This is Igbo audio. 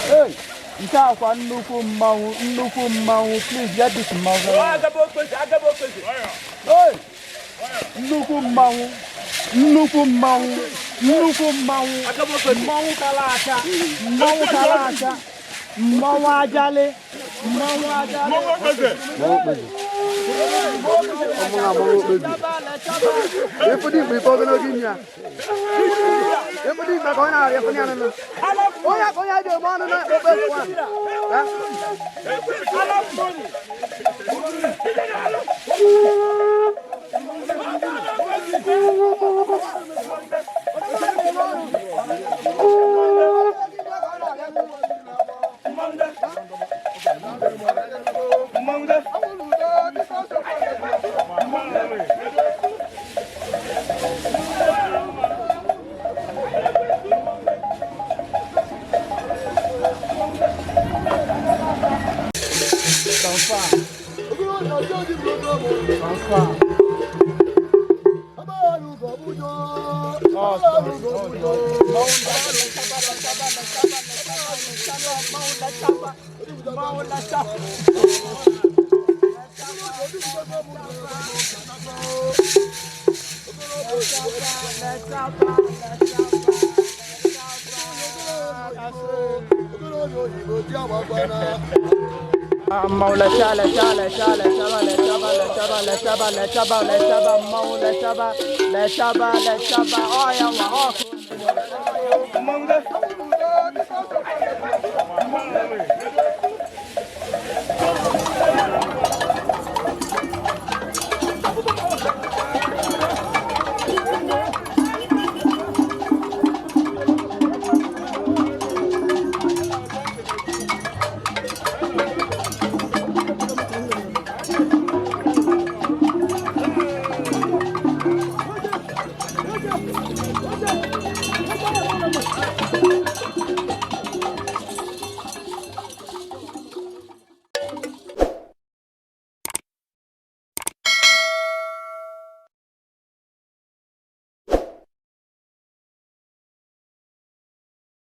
Hey, nke a kwa nnukwu mmanwụ, nnukwu mmanwụ. Please get this mmanwụ. Hey, nnukwu mmanwụ, nnukwu mmanwụ, nnukwu mmanwụ, mmanwụ kara aka, mmanwụ kara aka, mmanwụ ajali, mmanwụ ajali. Ịfụ dị mgbe ife ogologo imi ya. Ịfụ dị mgbe ka ọ na-arịa ịfụ ya nụnụ. Onye ka onye ji eme ọnụ na okpe ekwu ahụ. Mmanwụ lechaba, lechaba, lechaba, lechaba, lechaba, lechaba, lechaba, lechaba, lechaba, mmanwụ lechaba, lechaba, lechaba, ọ ya nwa ọkụ.